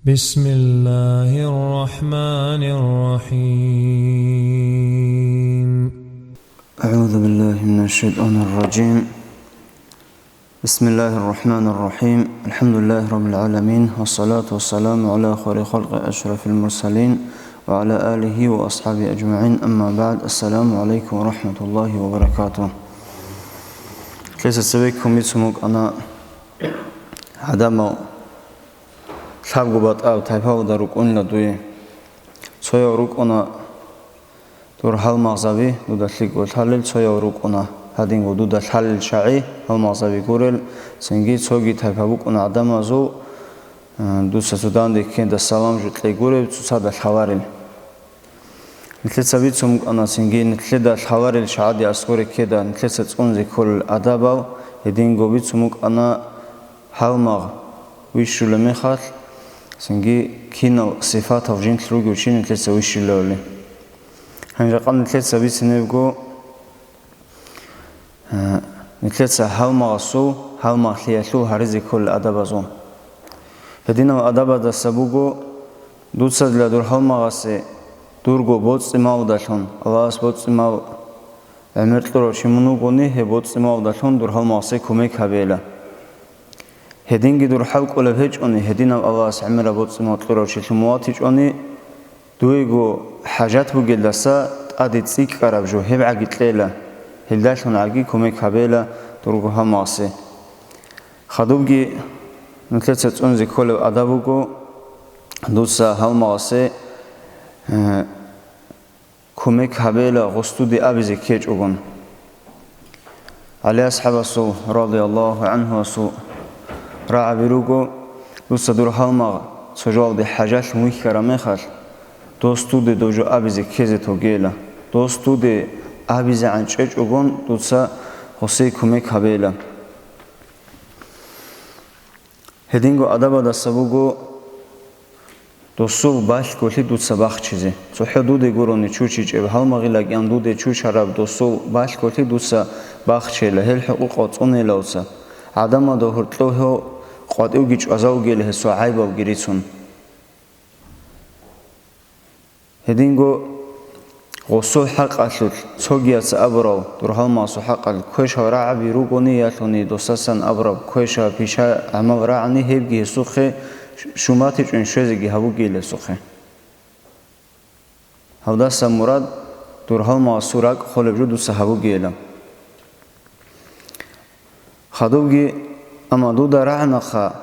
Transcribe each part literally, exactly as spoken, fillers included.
بسم الله الرحمن الرحيم. أعوذ بالله من الشيطان الرجيم. بسم الله الرحمن الرحيم. الحمد لله رب العالمين، والصلاة والسلام على خير خلق أشرف المرسلين، وعلى آله وأصحابه أجمعين. أما بعد. السلام عليكم ورحمة الله وبركاته. Лъиса цевеккун бицун букӀана гӀадамал лъабго батӀа тайпаялда рукӀунила дуе. Цояв рукӀуна дур гьалмагъзаби дуда лъикӀго лъалел, цояв рукӀуна гьадинго дуда лъалел чагӀи гьалмагъзаби гурел, цинги цоги тайпа букӀуна гӀадамазул, э, дуца цо данде ккеда салам жо кьей гурев, цоцазда лъаларел. Нилъеца бицун букӀана цинги нилъеда лъаларел чагӀаде аскӀоре ккеда нилъеца цӀунзе кколел адабал, гьединго бицун букӀана гьалмагъ вищулеб мехалъ, цинги кинал сифатал жинлъ ругев чи нилъеца вищулевали. Гьанже къан нилъеца бицинебго, э, нилъеца гьалмагъасул, гьалмагълъиялъул гьаризе кколел адабазул. Гьединал адабаздаса буго, дуца дила дур гьалмагъасе дурго боцӀи-малдалъун, Аллагьас боцӀи-мал гӀемер кьурав чи мун вугони, гьеб боцӀи-малдалъун дур гьалмагъасе кумек гьабейила. Гьединги дур хӀал кӀолеб гьечӀони, гьединаб Аллагьас гӀемераб боцӀи-мал кьурав чилъун муватичӀони, дуего хӀажат бугелдаса тӀаде цӀикӀкӀараб жо гьеб гӀаги кьела, гьелдалъун гӀаги кумек гьабейила дурго гьалмагъасе. Хадубги нилъеца цӀунзе кколеб адаб буго, дуца гьалмагъасе, э, кумек гьабейила гъос дуде абизе ккечӀогон. ГӀали асхӀабасул, радияллагьу гӀанхуасул, рагӀаби руго, дуца дур гьалмагъ цо жоялде хӀажалъун вихьараб мехалъ, дос дуде дов жо абизе ккезе тогейила, дос дуде абизегӀан чӀечӀогон дуца гъосие кумек гьабейила. Гьединго адабаздаса буго досул балъголъи дуца бахчизе. ЦохӀо дуде гурони чучичӀеб гьалмагъила кӀиан дуде чучараб досул балъголъи дуца бахчейила, гьел хӀукъукъал цӀунейилавца, гӀадамазда гьоркьов гьев къватӀивги чӀвазавгейила гьесул гӀайбабги рицун. Гьединго гъосул хӀакъалъулъ цогияца абурав, дур гьалмагъасул хӀакъалъулъ квешал рагӀаби ругони ялъуни, досасан абураб квеша-пиша гӀамал рагӀани, гьебги гьесухъе шуматичӀун щвезеги гьабугейила гьесухъе. Гьавдаса мурад дур гьалмагъасул ракӀ холеб жо дуца гьабугейила. Хадубги, амма дуда рагӀанаха,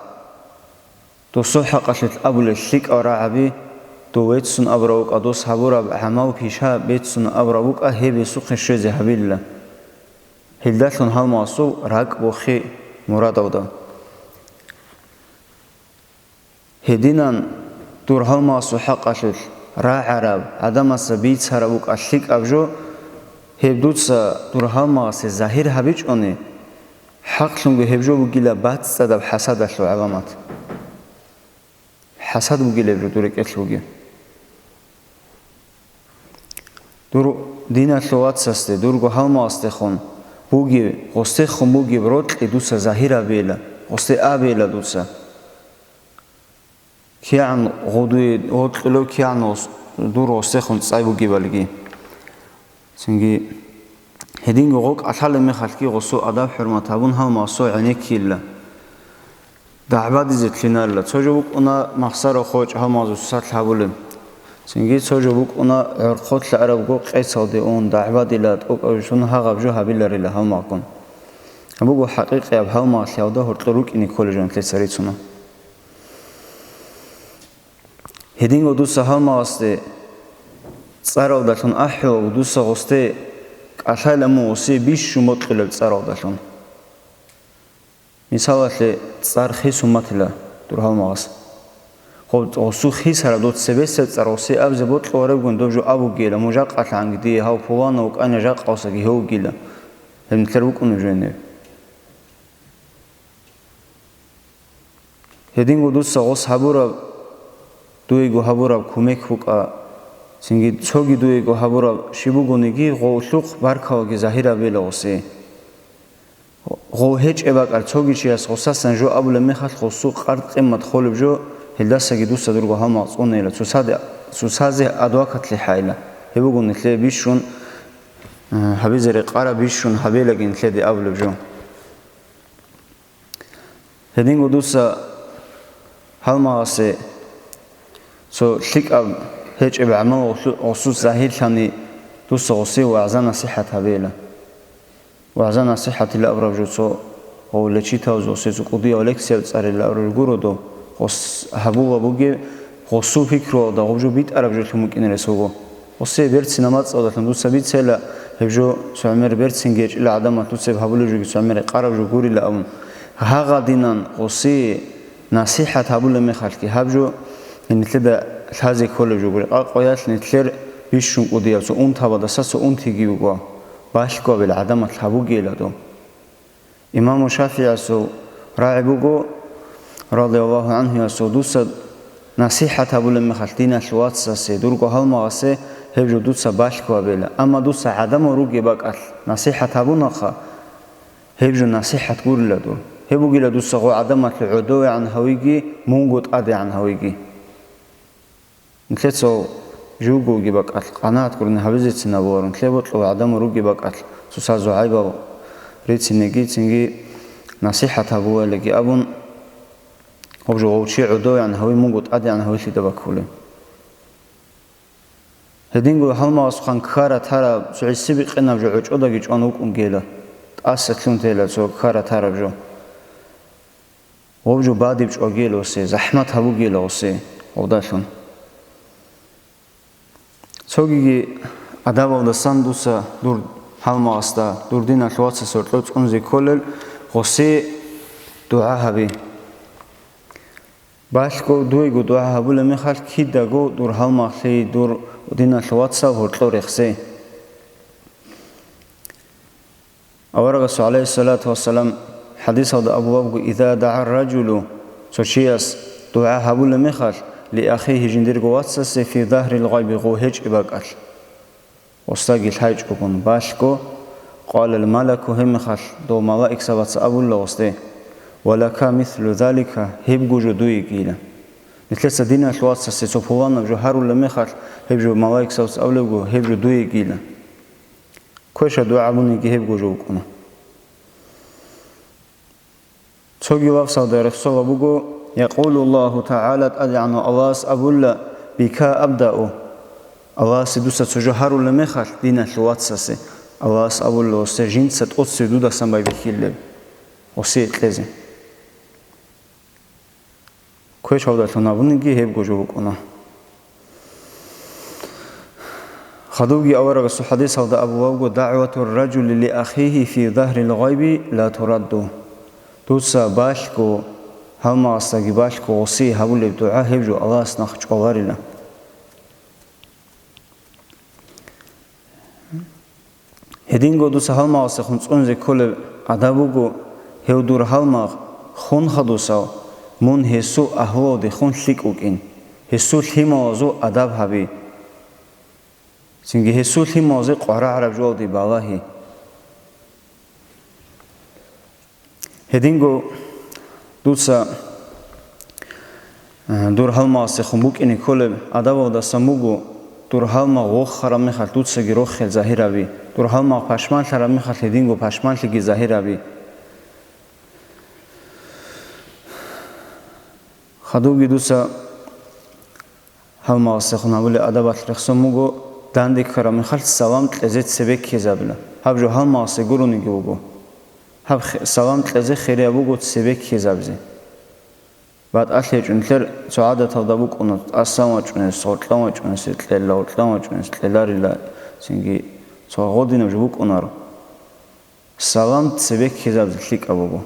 досул хӀакъалъулъ абулел лъикӀал рагӀаби, дов веццун абураб букӀа, дос гьабураб гӀамал-пиша беццун абураб букӀа, гьеб гьесухъе щвезе гьабилила. Гьелдалъун гьалмагъасул ракӀ бохи мурадалда. Гьединан дур гьалмагъасул хӀакъалъулъ рагӀараб, гӀадамаца бицараб букӀа лъикӀаб жо, гьеб дуца дур гьалмагъасе загьир гьабичӀони, хӀакълъунго гьеб жо бугила бацӀцӀадаб хӀасадалъул гӀаламат. ХӀасад бугила гьеб жо дур рекӀелъ бугеб. Дур диналъул вацасде, дурго гьалмагъасдехун бугеб, гъосдехун бугеб рокьи дуца загьир гьабейила, гъосде абейила дуца. КигӀан гъодуе вокьулев, кигӀан гъос-, дур гъосдехун цӀай бугебалги. Цинги гьединго гъо кӀалъалеб мехалъги гъосул адаб-хӀурмат гьабун, гьалмагъасул гӀенеккейила. ДагӀбадизе лъинарила. Цо жо букӀуна махсара хочӀ гьалмагъазул сусалъ гьабулеб. Цинги цо жо букӀуна гӀорхъолъа арабго къецалде ун, дагӀбадила, тӀокӀаб жо гьагъаб жо гьабиларила гьалмагъгун. Гьаб буго хӀакъикъияб гьалмагълъиялда гьоркьор рукӀине кколеб жо нилъеца рицуна. Гьединго дуца гьалмагъасде цӀаралдалъун ахӀулав, дуца гъосде кӀалъайла мун гъосие бищун бокьулеб цӀаралдалъун. Мисалалъе, цӀар хисун батила дур гьалмагъас. Гъоб-, гъосул хисараб дов цебесеб цӀар гъосие абизе бокьуларебгун дов жо абугейила, мун жакъалъанги дие гьав пуланав вукӀана, жакъасаги гьев вугила. Гьеб нилъер букӀунеб жо гьениб. Гьединго дуца гъос гьабураб, дуего гьабураб кумек букӀа, цинги цоги дуего гьабураб щиб бугониги, гъолъухъ баркалаги загьир гьабейила гъосие. Гъов гьечӀеб бакӀалъ цоги чияс гъосасан жо абулеб мехалъ, гъосул къард-къимат холеб жо Гьелдасаги дуца дурго гьалмагъ цӀунейила, цоцаде, цоцазе адвокатлъи хӀайила. Гьеб буго нилъее бищун, э, гьабизе рекъараб, бищун гьабейлаги нилъеде абулеб жо. Гьединго дуца гьалмагъасе цо лъикӀаб гьечӀеб гӀамал гъусу-, гъусус загьирлъани, дуца гъусе вагӀза-насихӀат гьабейила. ВагӀза-насихӀатила абураб жо цо гъов лечитавзе гъусе цо кӀудияв лекция цӀарила абураб гуро дов, гъос гьабула бугеб гъосул пикруялда гъуб жо битӀараб жолъун букӀине рес вуго. Гъусе берцин мацӀалдалъун дуца бицейила, гьеб жо цо гӀемер берцин гечӀила гӀадамал дуцеб гьабулеб жоги цо гӀемер рекъараб жо гурила абун. Гьагъадинан гъусе насихӀат гьабулеб мехалъги гьаб жо нилъеда лъазе кколеб жо гури. Къакъоялъ нилъер бищун кӀудияв цо унтабадаса цо унтиги вуго. Балъго гьабил гӀадамал гьабугейила дов. Имаму ШафигӀиясул рагӀи буго, радияллагьу гӀанхуясул, дуца насихӀат гьабулеб мехалъ диналъ вацасе, дурго гьалмагъасе, гьеб жо дуца балъго гьабейила. Амма дуца гӀадамал ругеб бакӀалъ насихӀат гьабунаха, гьеб жо насихӀат гурила дур. Гьеб бугила дуца гъо гӀадамалъе гӀодовегӀан гьавиги, мунго тӀадегӀан гьавиги. Нилъеца живго вугеб бакӀалъ, къанагӀат гурони гьабизецин абуларо, нилъер бокьул гӀадамал ругеб бакӀалъ, цоцазул гӀайбал рицинеги, цинги насихӀат гьабулареги абун, гъоб жо гъов чи гӀодовегӀан гьави мунго тӀадегӀан гьавилъида баккулеб. Гьединго гьалмагъасухъан ккара-тараб цо гӀиси-бикъинаб жо гӀочӀодаги чӀван вукӀунгейила, тӀаса лъун тейила цо ккара-тараб жо. Гъоб жо бадиб чӀвагейила гъусе, захӀмат гьабугейила гъусе гъовдалъун. Цогиги адабалдасан дуца дур гьалмагъасда, дур диналъ вацасда гьоркьоб цӀунзе кколел гъусе дугӀа гьабе. Балъго дуего дугӀа гьабулеб мехалъ кидаго дур гьалмагълъи, дур диналъ вацал гьоркьо рехсе. Аварагасул, гӀалайгьиссалату вассалам, хӀадисалда абулеб буго: «Иза дагӀа ар-ражулу», цо чияс дугӀа гьабулеб мехалъ, «ли ахихи», жиндирго вацасе, «фи загьрил гъайби», гъов гьечӀеб бакӀалъ. Гъосдаги лъайчӀогун балъго, «къалал малаку», гьеб мехалъ дов малаикзабаца абула гъосде: «Ва лака мислу залика», гьебго жо дуегийила. Нилъеца диналъ вацасе цо пуланаб жо гьарулеб мехалъ, гьеб жо малаикзабаца абулебго, гьеб жо дуегийила. Квеша дугӀа гьабуниги гьебго жо букӀуна. Цоги лафзалда рехсола буго: «Якъулу Аллагьу ТагӀала», ТӀадегӀанав Аллагьас абула: «Бика абдау». Аллагьасе дуца цо жо гьарулеб мехалъ, диналъ вацасе, Аллагьас абула: «Гъосе жинца тӀоцеве дудасан байбихьилеб, гъосе кьезе». Квешалдалъун гьабуниги гьебго жо букӀуна. Хадубги аварагасул хӀадисалда абулеб буго: «ДагӀватур ражули ли ахихи фи загьрил гъайби ла турадду». Дуца балъго, гьалмагъасдаги балъго гъосие гьабулеб дугӀа, гьеб жо Аллагьас нахъ чӀваларила. Гьединго дуца гьалмагъасдехун цӀунзе кколеб адаб буго, гьев дур гьалмагъ хун хадусав, мун гьесул агьлуялдехун лъикӀ вукӀин, гьесул лъималазул адаб гьаби. Цинги гьесул лъималазе къварагӀараб жоялде балагьи. Гьединго дуца, э, дур гьалмагъасдехун букӀине кколеб адабалдасан буго, дур гьалмагъ вохараб мехалъ дуцаги рохел загьираби, дур гьалмагъ пашманлъараб мехалъ гьединго пашманлъиги загьираби. Хадубги дуца гьалмагъасдехун гьабулеб адабалъ рехсон буго, данде ккараб мехалъ салам кьезе цебе ккезабила. Гьаб жо гьалмагъасе гурониги вуго. Гьаб хе-, салам кьезе хирияб буго цебе ккезабизе. БатӀалъи гьечӀо, нилъер цо гӀадаталда букӀуна, тӀасан вачӀунес, гъоркьан вачӀунес кьела, гъоркьан вачӀунес кьеларила, цинги цо гъодинаб жо букӀунаро. Салам цебе ккезабизе лъикӀаб буго.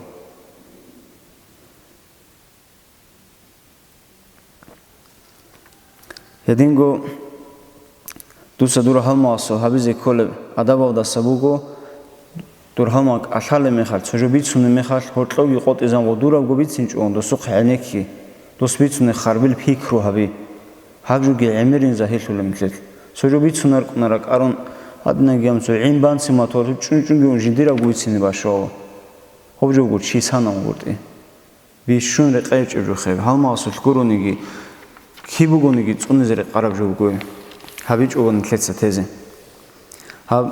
Гьединго дуца дур гьалмагъасул гьабизе кколеб адабалдаса буго, дур гьалмагъ кӀалъалеб мехалъ, цо жо бицунеб мехалъ, гьоркьовги къотӀизан гъодурабго бицинчӀогун досухъе гӀенекке, дос бицунеб харбил пикру гьабе. Гьаб жоги гӀемерин загьирлъулеб нилъелъ. Цо жо бицунар кӀуна ракӀарун, гьадинагиян цо гӀин банцин матур чӀун-чӀунги ун жиндирабго бицине башвала. Гьоб жо буго чи санав гуртӀи. бищун рекъечӀеб жо хеб. Гьалмагъасулъ гурониги, киб бугониги цӀунизе рекъараб жо бугои. ГьабичӀого нилъеца тезе. Гьаб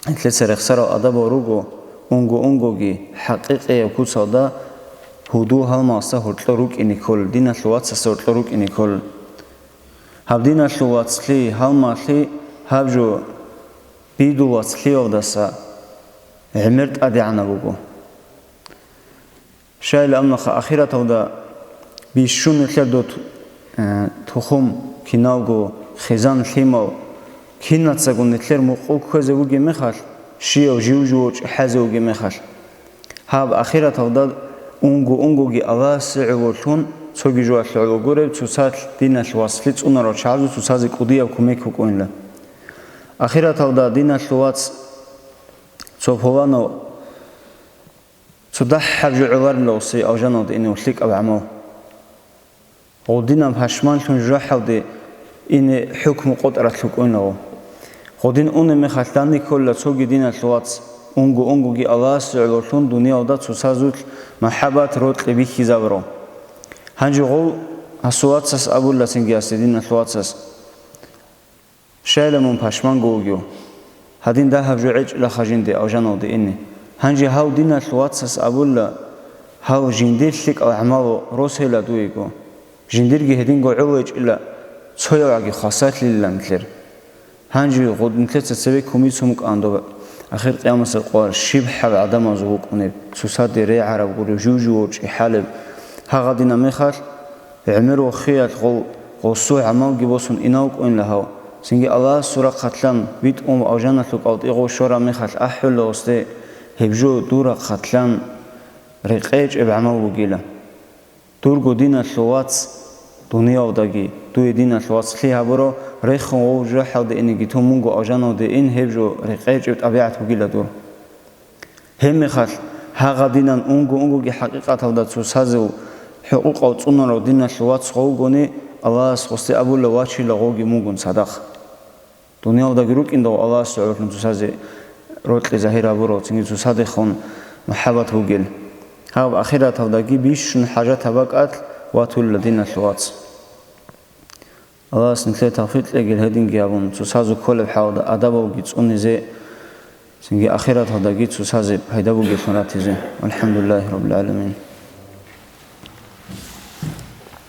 нилъеца рехсарал адабал руго, унго-унгоги хӀакъикъияб куцалда гьудул гьалмагъасда гьоркьор рукӀине кколел, диналъул вацасда гьоркьор рукӀине кколел. Гьаб диналъул вацлъи, гьалмагълъи гьаб жо бидул вацлъиялдаса гӀемер тӀадегӀанаб буго. Щайилан абунаха, ахираталда бищун нилъер дот-, э, тухум, киналго хизан-лъимал, кинацаго нилъер мукъу кквезе бугеб мехалъ, щияв жив-живав чӀехӀазе вугеб мехалъ. Гьаб ахираталда унго-унгоги Аллагьасе гӀололъун цоги жоялъе гӀоло гуреб цоцалъ диналъ васлъи цӀунарал чагӀазул цоцазе кӀудияб кумек букӀунила. Ахираталда диналъул вац цо пуланав цо дагьаб жо гӀоларила гъосие алжаналде инев лъикӀаб гӀамал. Гъудинаб пашманлъун жужахӀалде ине хӀукму къотӀаралъ букӀунаго. Гъудин унеб мехалъ данде кколила цоги диналъул вац, унго-унгоги Аллагьасе гӀололъун дуниялда цоцазулъ махӀаббат, рокьи бихьизабурав. Гьанже гъов гьасул вацас абула цинги гьасде, диналъул вацас: «Щайила мун пашманго вугев? Гьадин дагьаб жо гӀечӀилаха жинде алжаналде ине». Гьанже гьав диналъул вацас абула: «Гьав жиндир лъикӀал гӀамал росейила дуего. Жиндирги гьединго гӀоло гьечӀила, цоявги хвасарлъилила нилъер». Гьанже гъуд нилъеца цебе кумицун букӀан доб ахир къиямасеб къоялъ щиб хӀал гӀадамазул вукӀунеб, цоцаде регӀараб гуреб, жив-живав чӀехӀалеб. Гьагъадина мехалъ, гӀемер вохиялъ гъол гъосул гӀамалги босун инав вукӀунила гьав. Цинги Аллагьасул рахъалъан битӀун алжаналъул кӀалтӀи гъов щвараб мехалъ ахӀула гъосде: «Гьеб жо дур рахъалъан рекъечӀеб гӀамал бугила. Дурго диналъул вац дуниялдаги, дуе диналъул вацлъи гьабурав, рехун гъов жужахӀалде инеги тун мунго алжаналде ин, гьеб жо рекъечӀеб тӀабигӀат бугила дур». Гьебмехалъ, гьагъадинан унго-унгоги хӀакъикъаталда цоцазул хӀукъукъал цӀунарав диналъул вац гъов вугони, Аллагьас гъосде абула: «Вачила, гъовги мугун цадахъ». Дуниялдаги рукӀиндав Аллагьасе гӀололъун цоцазе рокьи загьир гьабурав, цинги цоцадехун махӀаббат бугел. Гьаб ахираталдаги бищун хӀажатаб бакӀалъ ватулила диналъул вац. Аллагьас нилъее тавфикъ кьегил гьединги гьабун, цоцазул кколеб хӀалда адабалги цӀунизе, цинги ахираталдаги цоцазе пайда бугеллъун ратизе. ВалхӀамдулиллагьи раббил гӀаламин.